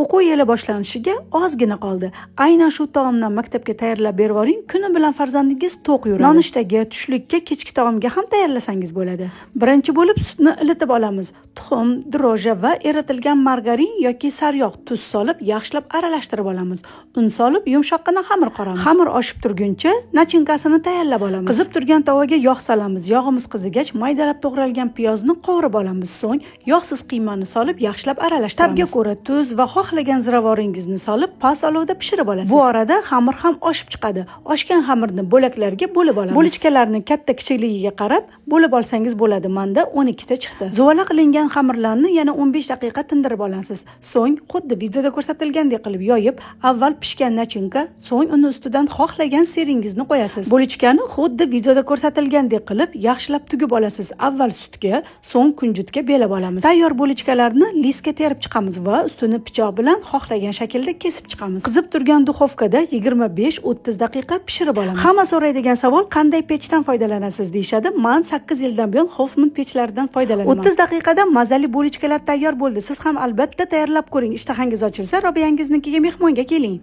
O'quv yili boshlanishiga ozgina qoldi. Aynan shu taomdan maktabga tayyorlab berib yuboring, kuni bilan farzandingiz to'q yuradi. Nonushtaga, tushlikka, kechki taomga ham tayyorlasangiz bo'ladi. Birinchi bo'lib sutni ilitib olamiz. Tuxum, dro'ja va eritilgan margarin yoki sariyog', tuz solib yaxshilab aralashtirib olamiz. Un solib yumshoqqina xamir qoramiz. Xamir oshib turguncha nachinkasini tayyorlab olamiz. Qizib turgan tovaga yog' solamiz. Yog'imiz qizigach maydalab to'g'ralgan piyozni qovurib olamiz. So'ng yog'siz qiymani solib yaxshilab aralashtiramiz. Tabga ko'ra tuz va xohlagan ziravoringizni solib past olovda pishirib olasiz. Bu orada xamir ham oshib chiqadi. Oshgan xamirni bo'laklarga bo'lib olamiz. Bo'lichkalarni katta kichikligiga qarab bo'lib olsangiz bo'ladi. Menda 12 ta chiqdi. Zuvala qilingan xamirlarni yana 15 daqiqa tindirib olasiz. So'ng xuddi videoda ko'rsatilgandek qilib yoyib, avval pishgan nachinka, so'ng uni ustidan xohlagan seringizni qo'yasiz. Bo'lichkani xuddi videoda ko'rsatilgandek qilib yaxshilab tugib olasiz. Avval sutga, so'ng kunjutga belab olamiz. Tayyor bo'lichkalarni listga terib chiqamiz va ustini pichoq bilan xohlagan shaklda kesib chiqamiz. Qizib turgan duxovkada 25-30 daqiqa pishirib olamiz. Hamma so'raydigan savol, qanday pechdan foydalanasiz deyishadi. Men 8 yildan buyon Hoffman pechlaridan foydalanaman. 30 daqiqada mazali bo'lichkalar tayyor bo'ldi. Siz ham albatta tayyorlab ko'ring. Ishtahangiz ochilsa, Robiyangiznikiga mehmonga keling.